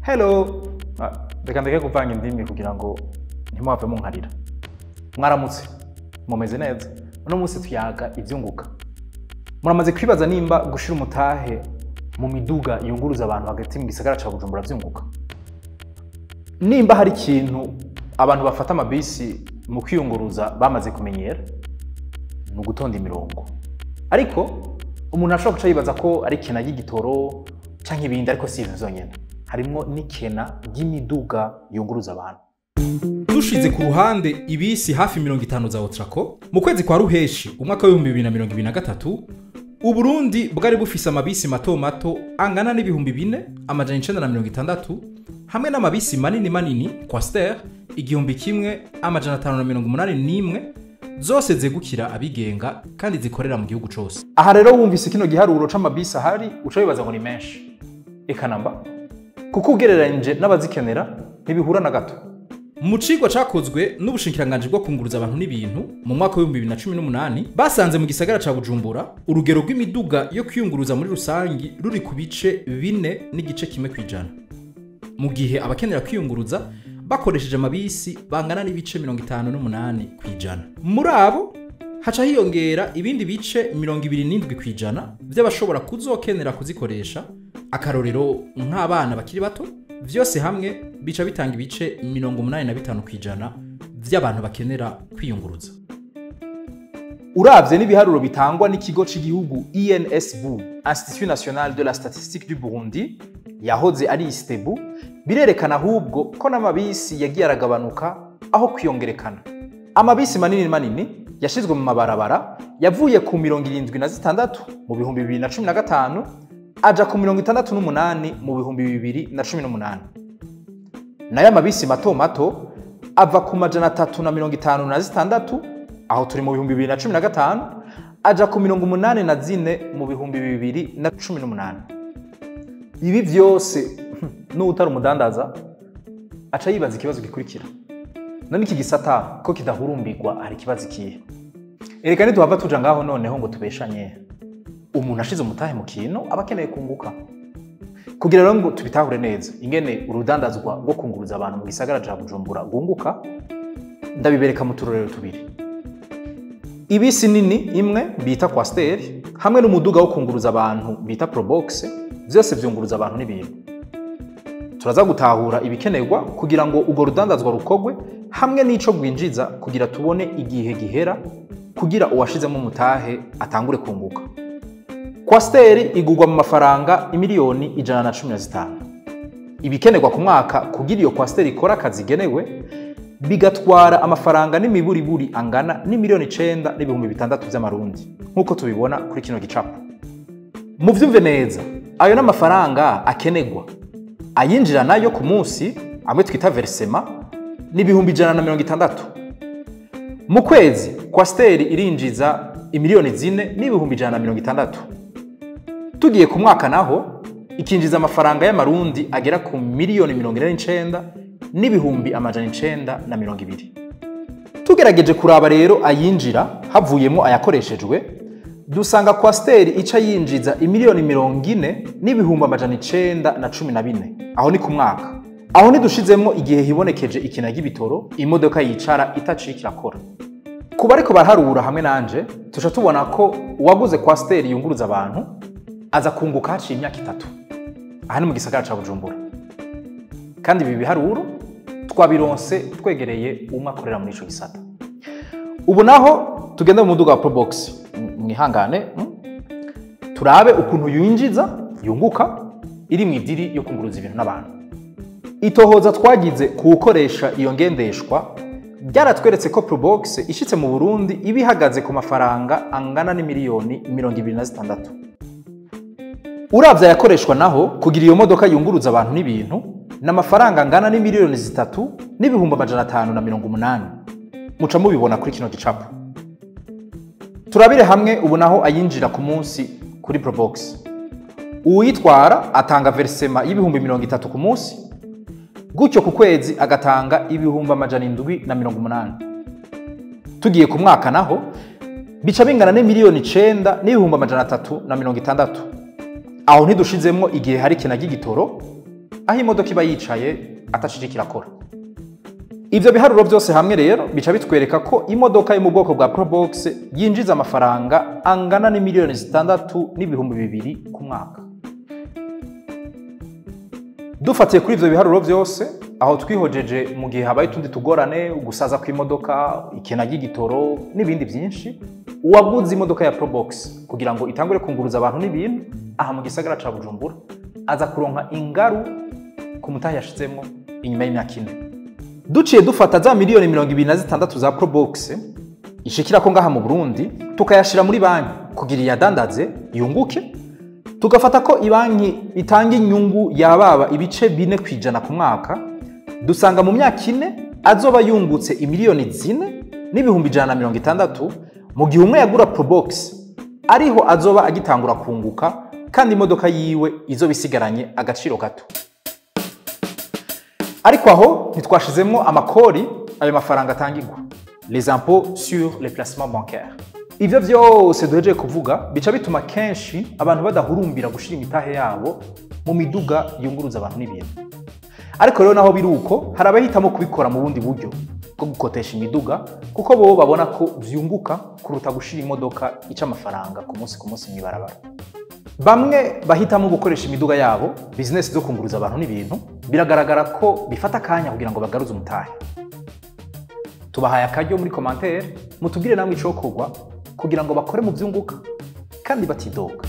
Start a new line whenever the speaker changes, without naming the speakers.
Hello. Reka ndeke kuvanga indimi kugira ngo ntimuhave munkarira. Mwaramutse, mumeze neza. Uno munsi tuyaga ivyunguka. Muramaze kwibaza nimba gushira umutahe mu miduga yunguruza abantu hagati mu gisagara ca Bujumbura vyunguka. Nimba hari ikintu abantu bafata amabisi mu kwiyunguruza bamaze kumenyera, ni ugutonda imirongo. Ariko umuntu ashobora guca yibaza ko ari ikena ry'igitoro canke ibindi, ariko si ivyo vyonyene. Harimwo n'ikena ry'imiduga yunguruza abantu.
Dushize ku ruhande ibisi hafi 50 za Otraco, mu kwezi kwa Ruheshi umwaka w'2023, Uburundi bwari bufise amabisi mato mato angana n'4960 hamwe n'amabisi manini manini Coaster 1581, zose zegukira abigenga kandi zikorera mu gihugu cose.
Aha rero wumvise kino giharuro c'amabisi ahari, uca wibaza ngo ni menshi. Eka namba, kuko ugereranije n'abazikenera ntibihura na gato.
Mu cigwa cakozwe n'ubushikiranganji bwo kunguruza abantu n'ibintu mu mwaka w'2018, basanze mu gisagara ca Bujumbura urugero rw'imiduga yo kwiyunguruza muri rusangi ruri ku bice 4.1 kwijana, mu gihe abakenera kwiyunguruza bakoresheje amabisi bangana n'ibice 58 kwijana. Muri abo haca hiyongera ibindi bice 27 kwijana vy'abashobora kuzokenera kuzikoresha, akarorero nk'abana bakiri bato. Vyose hamwe bica bitanga ibice 85 kwijana vy'abantu bakenera kwiyunguruza.
Uravye n'ibiharuro bitangwa n'ikigo c'igihugu INSBU, Institut National de la Statistique du Burundi, yahoze ari ISTEBU, birerekana ahubwo ko n'amabisi yagiye aragabanuka aho kwiyongerekana. Amabisi manini manini yashizwe mu mabarabara yavuye ku 76 mu 2015 aja ku 68 mu 2018. Nayo amabisi mato mato ava ku 356, aho turi mu 2015, aja ku 84 mu 2018. Ibi vyose n'utari umudandaza aca yibaza ikibazo gikurikira: none iki gisata ko kidahurumbirwa hari ikibazo ikihe? Ereka ntituhava tuja ngaho noneho ngo tubeshanye. Umuntu ashize umutahe mu kintu aba akeneye kunguka. Kugira rero ngo tubitahure neza ingene urudandazwa rwo kunguruza abantu mu gisagara ca Bujumbura rwunguka, ndabibereka mu turorero tubiri. Ibisi nini imwe bita Coaster hamwe n'umuduga wo kunguruza abantu bita Probox, vyose vyunguruza abantu n'ibintu. Turaza gutahura ibikenerwa kugira ngo urwo rudandazwa rukogwe hamwe n'ico rwinjiza, kugira tubone igihe gihera kugira uwashizemo umutahe atangure kunguka. Coaster igurwa mu mafaranga 115,000,000. Ibikenerwa ku mwaka kugira iyo Coaster ikora akazi igenewe bigatwara amafaranga n'imiburiburi angana n'9,600,000 vy'amarundi, nk'uko tubibona kuri kino gicapo. Muvyumve neza, ayo n'amafaranga akenerwa. Ayinjira nayo ku munsi, amwe twita versement, ni 160,000. Mu kwezi Coaster irinjiza 4,160,000. Tugiye ku mwaka naho ikinjiza amafaranga y'amarundi agera ku 49,920,000. Tugerageje kuraba rero ayinjira havuyemo ayakoreshejwe, dusanga Coaster ica yinjiza 40,914,000. Aho ni ku mwaka. Aho ntidushizemo igihe hibonekeje ikina ry'ibitoro, imodoka yicara itacika irakora. Kuba ariko baraharura hamwe nanje, tuca tubona ko uwaguze Coaster yunguruza abantu aza kunguka haciye imyaka 3. Aha ni mu gisagara ca Bujumbura. Kandi ibi biharuro twabironse twegereye umwe akorera muri ico gisata. Ubu naho tugenda mu muduga wa Probox, mwihangane, turabe ukuntu yinjiza yunguka iri mu idiri yo kunguruza ibintu n'abantu. Itohoza twagize kuwukoresha iyo ngendeshwa byaratweretse ko Probox ishitse mu Burundi iba ihagaze ku mafaranga angana n'26,000,000. Uravye ayakoreshwa naho kugira iyo modoka yunguruza abantu n'ibintu n'amafaranga angana n'3,580,000. Muca mubibona kuri kino gicapo. Turabire hamwe ubu naho ayinjira ku munsi kuri Probox. Uwitwara atanga versement y'30,000 ku munsi, gutyo ku kwezi agatanga 780,000. Tugiye ku mwaka naho bica bingana n'9,360,000. Aho ntidushizemwo igihe hari ikena ry'igitoro, Aho imodoka iba yicaye atacirika irakora. Ivyo biharuro byose hamwe rero bica bitwereka ko imodoka yo mu bwoko bwa Probox yinjiza amafaranga angana n'imiliyoni 6,200 ku mwaka. Dufatiye kuri ivyo biharuro byose, aho twihojeje mu gihe habaye utundi tugorane, ugusaza kw'imodoka, ikena ry'igitoro n'ibindi byinshi, uwaguze imodoka ya Probox kugira ngo itangure kunguruza abantu n'ibintu aha mu gisagara ca Bujumbura aza kuronka ingaru ku mutahe yashizemwo inyuma y'imyaka 4. Duciye dufata za miliyoni 26 za Probox ishikira ko ngaha mu Burundi, tukayashira muri banki kugira iyadandaze yunguke, tugafata ko ibanki itanga inyungu yababa 4% ku mwaka, dusanga mu myaka 4 azoba yungutse imiliyoni 4,160,000, mu gihe umwe yagura Probox ariho azoba agitangura kunguka kandi imodoka yiwe izoba isigaranye agaciro gato. Ariko aho ntitwashizemwo amakori ayo mafaranga atangirwa, les impôts sur les placements bancaires. Ivyo vyose duhejeje kuvuga bica bituma kenshi abantu badahurumbira gushira imitahe yabo mu miduga yunguruza abantu n'ibintu. Ariko rero naho biruko hari abahitamo kubikora mu bundi buryo bwo gukotesha imiduga, kuko bo babona ko vyunguka kuruta gushira imodoka ica amafaranga ku munsi ku munsi mw'ibarabara. Bamwe bahitamo gukoresha imiduga yabo business zo kunguruza abantu n'ibintu, biragaragara ko bifata akanya kugira ngo bagaruze umutahe. Tubahaye akaryo muri commentaire mutubwire namwe icokorwa kugira ngo bakore mu vyunguka kandi batidoga.